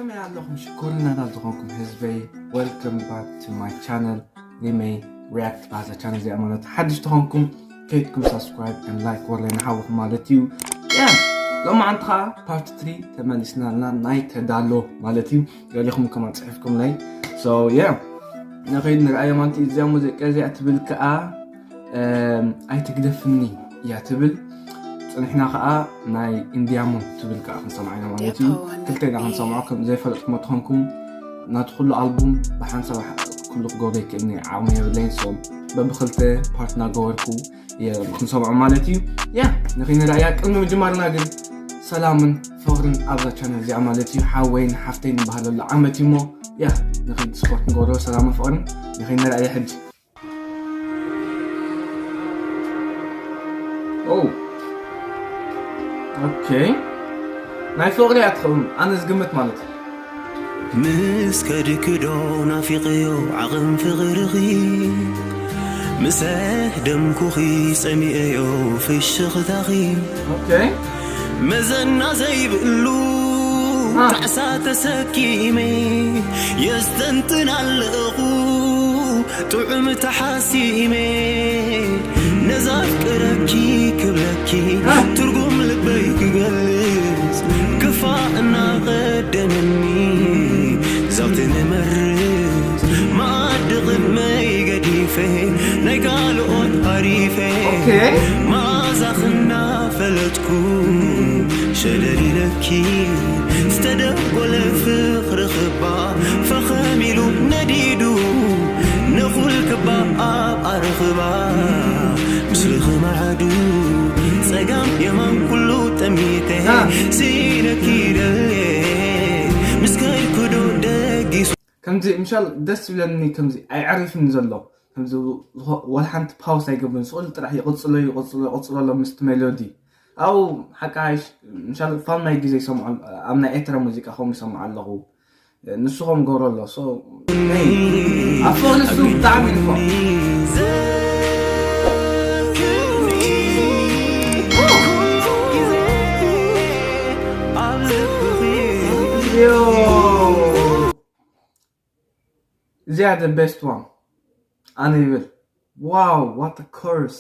ከመይ ኣለኹም? ሽኮርና እናልተኾንኩም ህዝበይ፣ welcome back to my channel ሪመይ ሪያክት። ባዛ ቻነል እዚኣ ማለት ሓድሽ ተኾንኩም ከይድኩም ሳብስክራይብ and ላይክ ወርለይ ንሓውኹም ማለት እዩ። ያ ሎማዓንቲ ከዓ ፓርት ትሪ ተመሊስና ኣለና፣ ናይ ተዳሎ ማለት እዩ። ገሊኹም ከማን ፅሒፍኩም ላይ። So yeah፣ ንኸይድ ንርኣዮ ማለት እዩ። እዚኣ ሙዚቃ እዚኣ ትብል ከዓ እም፣ ኣይትግደፍኒ እያ ትብል። ፅንሕና ከዓ ናይ ኢንዲያሙን ትብል ከዓ ክንሰምዓ ኢና ማለት እዩ። ክልተ ኢና ክንሰምዖ፣ ከም ዘይፈለጥኩም ተኾንኩም ናቱ ኩሉ ኣልቡም ብሓንሳብ ሕ- ኩሉ ክገብሮ ይክእልኒ ዓቕሚ የብለይን። So በብክልተ ፓርት እናገበርኩ እየ ክንሰምዖ ማለት እዩ። ያ ንኸይንርኣያ ቅድሚ ምጅማርና ግን ሰላምን ፍቕርን ኣብዛ ቻነል እዚኣ ማለት እዩ። ሓወይን ሓፍተይን ንባህለሉ ዓመት እዩ እሞ ያ ንኸይድ ስፖርት ንገብሮ ሰላምን ፍቕርን ንኸይንርኣያ ሕጂ። ኦ፣ ኦኬ። ናይ ፍቕሪ እያ ትኸውን፣ ኣነ ዝግምት ማለት እዩ። ምስ ከድክዶ ናፊቐዮ ዓቕም ፍቕርኺ፣ ምስ ደምኩኺ ጸሚኤዮ ፍሽኽታኺ። ኦኬ። መዘና ዘይብሉ አ። ጣዕሳ ተሰኪመ የስተንትን ኣለኹ ጥዑም ተሓሲመ ነዛ ኣፍቅረኪ ክብለኪ አ። ትርጉም ልበይ ክገልጽ ክፋእ እናቐደመኒ ዛውቲ ንመርጽ መኣዲ ቅድመይ ገዲፈ ናይ ካልኦት ሃሪፈ ኦኬ። መኣዛኽና ፈለጥኩ ሸለል ኢለኪ ዝተደጎለ ፍቕሪ ክባ ፈኸም ኢሉ ነዲዱ ነኹል ክባ ኣብ ኣርኽባ ምስልኺ መዓዱ ጸጋም የማን ኩሉ ጠሚተ አ። ስኢነኪ ደልየ ምስ ከድኩዶ ደጊሱ ከምዚ ምሻል ደስ ይብለኒ፣ ከምዚ ኣይዕርፍን ዘሎ ከምዚ ዝኾ- ወላ ሓንቲ ፓውስ ኣይገብርን። ስቕሉ ጥራሕ ይቕጽሎ ይቕጽሎ ይቕጽሎ ኣሎ ምስቲ ሜሎዲ። ኣብኡ ሓቂ ሓይሽ ምሻል ፋል ናይ ግዜ ይሰምዖ፣ ኣብ ናይ ኤርትራ ሙዚቃ ከምኡ ይሰምዖ ኣለኹ። ንሱ ከም ገብሮ ኣሎ። So፣ hey፣ ኣብ ፍቕሪ እሱ ብጣዕሚ ይንፎ። ዘክርኒ ኩሉ ግዜ ኣብ ልብኺ ዮ። እዚኣ the best one ኣነ ይብል። ዋው፣ what a chorus።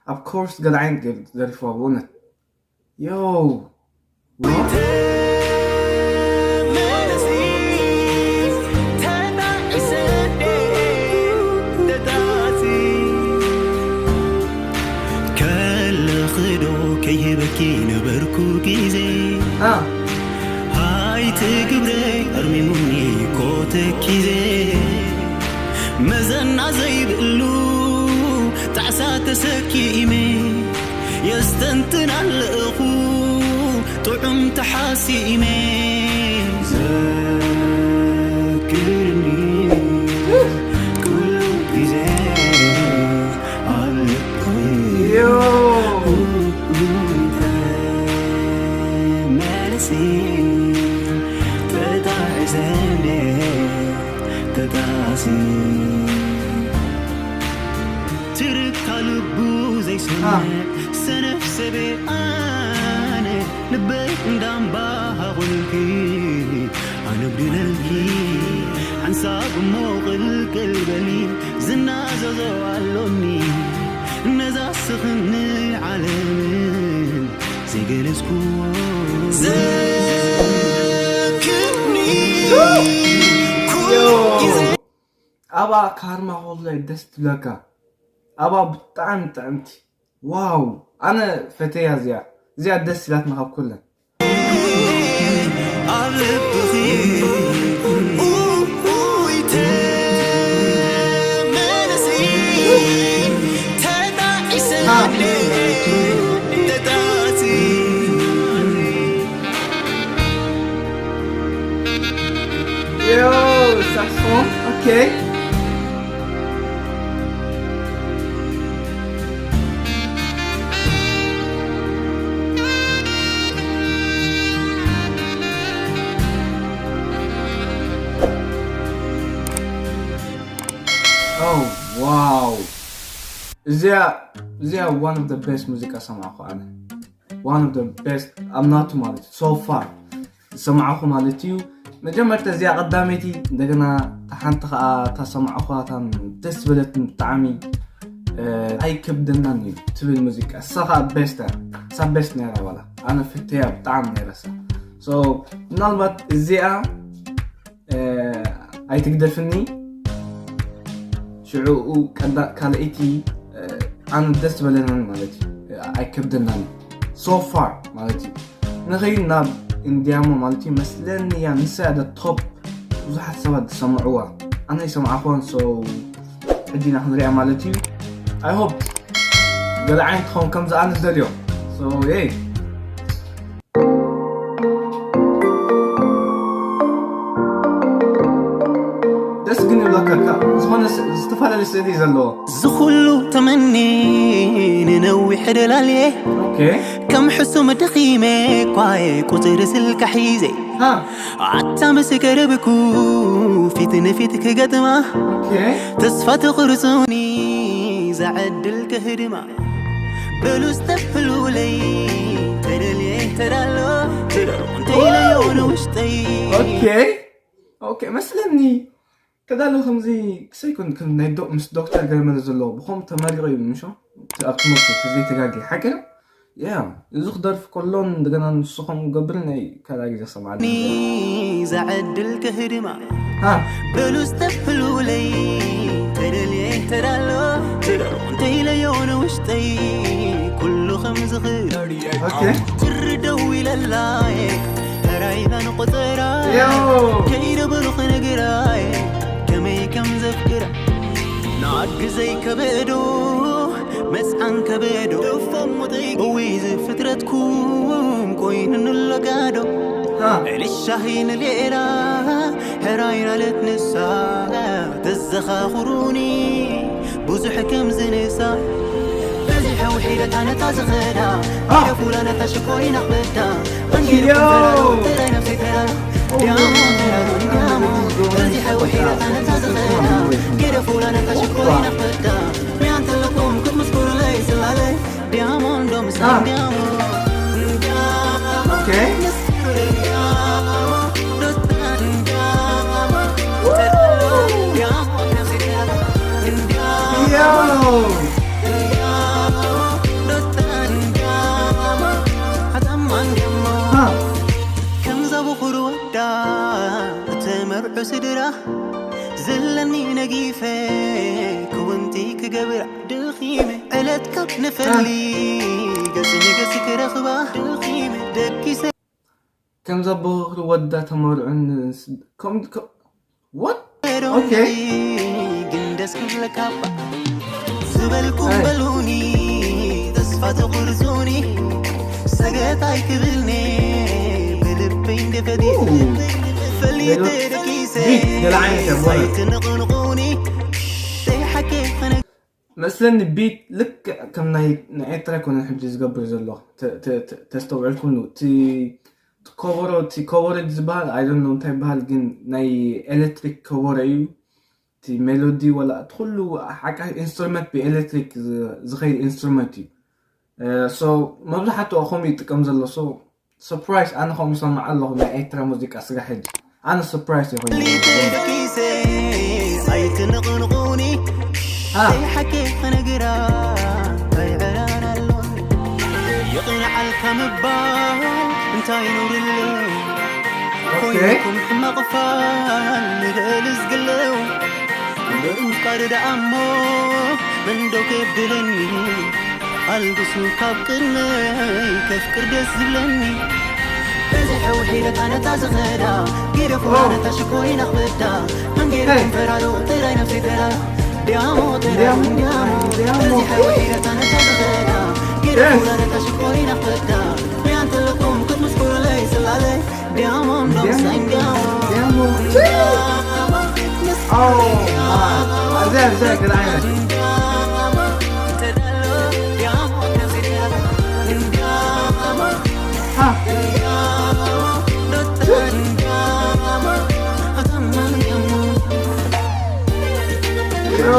ኣብ ኮርስ ገለ ዓይነት ገይሩ ዘሪፍዋ ብእውነት። ዮ። ከለኽዶ ከይህበኪ ነበርኩ ግዜ አ። ሃይቲ ግብረይ ኣርሚሙኒ ኮተኪዜ መዘና ዘይብሉ ጣዕሳ ተሰኪመ የስተንትን ኣለኹ ጥዑም ተሓሲመ ዘክርኒ ኩሉ ግዜ ኣብ ልበይ ዮ። ተመልሲ ተጣዒሰ እንዴ ተጣሲ ትርታ ልቡ ዘይሰምዕ ሰነፍ ሰበ ኣነ ልበይ እንዳምባ ሃቑልኪ ኣነብድለልኪ ሓንሳብ እሞ ቅልቅል በሊ ዝናዘዞ ኣሎኒ ነዛ ስኽኒ ዓለምን ዘይገለጽኩዎ ዘክርኒ ኩሉ ግዜ ኣባ ካርማ ኮላይ ደስ ትብለካ። ኣባ ብጣዕሚ ጥዕምቲ። ዋው፣ ኣነ ፈተያ እዚኣ። እዚኣ ደስ ኢላትና ካብ ኩለን። ኣብ ልብኺ ኡይ ተመለሲ ተጣዒሰ ተጣሲ ዮ፣ ሳክስፎን። ኦኬ። ኦ፣ ዋው። እዚኣ እዚኣ one of the best ሙዚቃ ሰማዕኩ ኣነ። One of the best ኣብ ናቱ ማለት so far ዝሰማዕኩ ማለት እዩ። መጀመርታ እዚኣ ቀዳመይቲ፣ እንደገና እታ ሓንቲ ከዓ እታ ሰማዕኳ፣ እታ ደስ በለትን ብጣዕሚ፣ እ፣ ኣይከብደናን እዩ ትብል ሙዚቃ። እሳ ከዓ ቤስት እያ። እሳ ቤስት ነይራ ዋላ። ኣነ ፍትያ ብጣዕሚ ነይረ እሳ። So፣ ምናልባት እዚኣ፣ እ፣ ኣይትግደፍኒ። ሽዑኡ ቀዳ-፣ ካልኣይቲ፣ እ፣ ኣነ ደስ በለናን ማለት እዩ። እ፣ ኣይከብደናን። So far ማለት እዩ። ንኸይድ ናብ እንዲያሞ ማለት እዩ መስለኒ እያ፣ ንሳ እያ ደ ቶፕ ብዙሓት ሰባት ዝሰምዕዋ። ኣነ ይሰምዓኹን፣ so ሕጂ ኢና ክንሪኣ ማለት እዩ። I hope ገለ ዓይነት ትኸውን ከምዚ ኣነ ዝደልዮ። So፣ የይ። ደስ ግን ይብለካ፣ እካ ዝኾነ ስ-፣ ዝተፈላለየ ስእሊ ዘለዎ። ዝኹሉ ተመኒ ንነዊሕ ደላልየ። ኦኬ። ከም ሕሱም ደኺመ ኳየ ቁፅሪ ስልካ ሒዘ። ሃ። ኣታ ምስ ቀረብኩ ፊት ንፊት ክገጥማ። ኦኬ። ተስፋ ተቑርጹኒ ዛዕድል ክህድማ። በሉ ስተብህሉለይ ተደልየ ተዳሎ። እንተኢለዮ ንውሽጠይ። ኦኬ። ኦኬ፣ መስለኒ ተዳሎ ከምዚ ክሰይኮን ከም ናይ ዶ-፣ ምስ ዶክተር ገረመለ ዘለዎ ብኸም ተመሪቑ እዩ ምሾ? እቲ ኣብ ትምህርቲ እቲ ዘይተጋግየ ሓቂ ነው? ያ፣ እዚ ክደርፍ ከሎን እንደገና ንሱ ከም ገብር ናይ ካልኣ ግዜ ሰማዕኒ። ዛዕድል ክህድማ። ሃ። በሉ ስተብህሉለይ ተደልየ ተዳሎ። እንተኢለዮ ንውሽጠይ ኩሉ ከም ዝኽእል። ኦኬ። ትሪ ደው ኢለላየ። ሕራይታን ቆጸራ ዮ። ከይደ በሉ ክነግራየ ከመይ ከም ዘፍቅራ። ንኣግዘይ ከበዶ መጽዓን ከበዶ። ደፎም ሙጠይ እዊ ዝፍጥረትኩም ኮይኑ ንለጋዶ። ሃ። ልሻሂ ንሌላ ሕራይ ናለት ንሳ። ተዘኻኽሩኒ ብዙሕ ከም ዝንሳ። በዚሐ ውሒደታ ነታ ዝኸዳ። አ። ገደፉላ ነታ ሽኮሪና ክበዳ። ዮ። ጥራይ ነፍሰይ ተራ። ኦ፣ ዲያሞ፣ ዲያሞ፣ ዲያሞ። በዚሐ ውሒደታ ነታ ዝኸዳ። ገደፉላ ነታ ሽኮሪና ክበዳ። ሚያን ተለኩም ክትምስኩሩለይ ስላለይ። ዲያሞ፣ እንዶ ምሳን አ። ዲያሞ። ኦኬ። ዮ። ሃ። ከምዛ ብኹሩ ወዳ እተመርዑ ስድራ ዘለኒ ነጊፈ ክውንቲ ክገብራ ድኺመ ዕለት ካብ ንፈሊ ገጽ ንገጽ ክረኽባ ድኺመ ደቂሰ ከምዛ ብኽሪ ወዳ ተመርዑን ስ-፣ ከም፣ ከ-፣ what? ኦኬ። ግን ደስ ክብለካ እባ ዝበልኩም ኣይ። በሉኒ፣ ተስፋ ተቑርጹኒ፣ ሰገት ኣይክብልኒ፣ ብልበይ እንደፈዲ ኡ። ፈሊተ ሜሎዲ ደቂሰ ቢት ገለ ዓይነት እያ፣ በእውነት። ኣይትንቕንቑኒ፣ ዘይሓቂ ክነ- መስለኒ ቢት ልክዕ ከም ናይ፣ ናይ ኤርትራ ኣይኮነን ሕጂ ዝገብር ዘሎ። ተ-፣ ተ-፣ ተ-፣ ተስተውዕልኩም ኑ። እቲ፣ እቲ ኮበሮ፣ እቲ ኮበሮ ዝበሃል፣ I don't know እንታይ ይበሃል፣ ግን ናይ ኤሌክትሪክ ኮበሮ እዩ። እቲ ሜሎዲ ወላ እቲ ኩሉ ሓቃ ኢንስትሩመንት ብኤሌክትሪክ ዝ-፣ ዝኸይድ ኢንስትሩመንት እዩ። እ፣ so መብዛሕትኡ ከምኡ ይጥቀም ዘሎ። So ሰርፕራይዝ፣ ኣነ ከምኡ ሰማዕ ኣለኹ ናይ ኤርትራ ሙዚቃ ስጋ ሕጂ። ኣነ ሰርፕራይዝ ይኾን። ደቂሰ ኣይትንቕንቑኒ። ሃ። ዘይሓቂ ክነግራ ኣይዕላን ኣሎ። ይቕንዓልካ ምባል እንታይ ነውሪ ኣሎ? ኦኬ። ኮይንኩም ሕማቕ ፋል ንበል ዝግለው። ብምፍቃር ደኣ እሞ መን ዶ ከብድለኒ? ኣልግሱ ካብ ቅድመይ ከፍቅር ደስ ዝብለኒ። በዚሐ ውሒደታ ነታ ዝኸዳ፣ ገደፉላ ኦ። ነታ ሽኮሪና ክበዳ። መንገዲ ሄይ። ፈራዶ ጥራይ ነፍሰይ ተራ። ዲያሞ፣ ጥራይ ዲያሞ፣ ዲያሞ። ዲያሞ። በዚሐ ውሒደታ ነታ ዝኸዳ፣ ገደፉላ የስ። ነታ ሽኮሪና ክበዳ። ሚያን ተለኩም ክትምስኩሩለይ ስላለይ። ዲያሞ፣ ዲያሞ፣ ዲያሞ። ኦ፣ ማይ። እዚኣ፣ እዚኣ ገለ ዓይነት። ሃ። ዮ።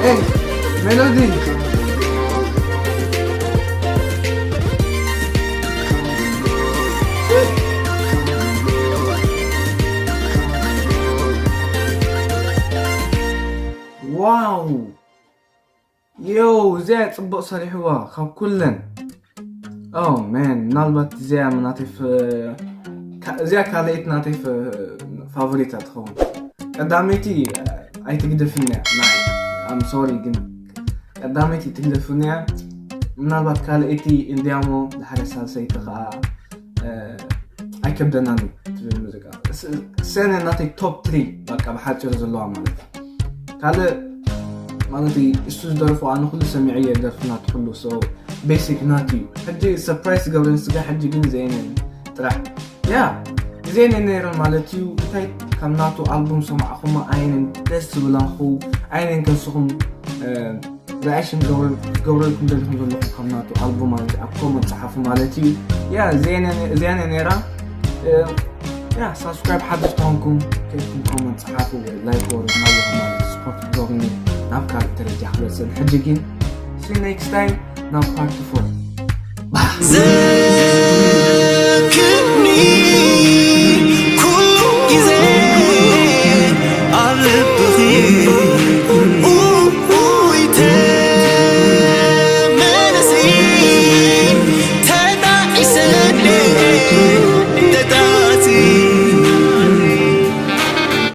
ኤይ፣ ሜሎዲ። ዮ፣ እዚኣ ጽቡቕ ሰሪሕዋ ካብ ኩለን። ኦ ማን፣ ምናልባት እዚኣ ናተይ ፍ- ካ- እዚኣ ካልኣይቲ ናተይ ፍ- ፋቮሪት ትኸውን። ቀዳመይቲ ኣይትግደፍን እያ ናይ ኣም ሶሪ፣ ግን ቀዳመይቲ ትግደፍን እያ። ምናልባት ካልኣይቲ እንዲያሞ ድሓረ ሳልሰይቲ ከዓ ኣይከብደናን እዩ ትብል ሙዚቃ። ሰነ ናተይ ቶፕ ትሪ በቃ ብሓፂሩ ዘለዋ ማለት እዩ። ካልእ ማለት እዩ እሱ ዝደርፎ ኣነ ኩሉ ሰሚዐ እየ ደርፊ ናቱ ኩሉ። So basic ናቱ እዩ። ሕጂ ሰርፕራይዝ ገብረን ስጋ ሕጂ ግን ዜነን ጥራሕ ያ ዜነ ነይረ ማለት እዩ። እንታይ ካብ ናቱ ኣልቡም ሰማዕኹማ ኣይነን ደስ ዝብላኹ ኣይነን ከስኹም ሪኣክሽን ገብረልኩም ደሊኹም ዘለኹም ካብ ናቱ ኣልቡም ማለት እዩ። ኣብ ኮመንት ጸሓፉ ማለት እዩ። ያ ዜነ ነይራ። ያ ሳብስክራይብ ሓደሽ ተኾንኩም ከይድኩም ኮመንት ጸሓፉ ወይ ላይክ ወር ናብኹም ማለት ስፖርት ገብኒ ናብ ካልእ ደረጃ ክበጽል። ሕጂ ግን see next time ናብ ፓርት ፎር። ዘክኒ ኩሉ ግዜ ኣብ ልብኺ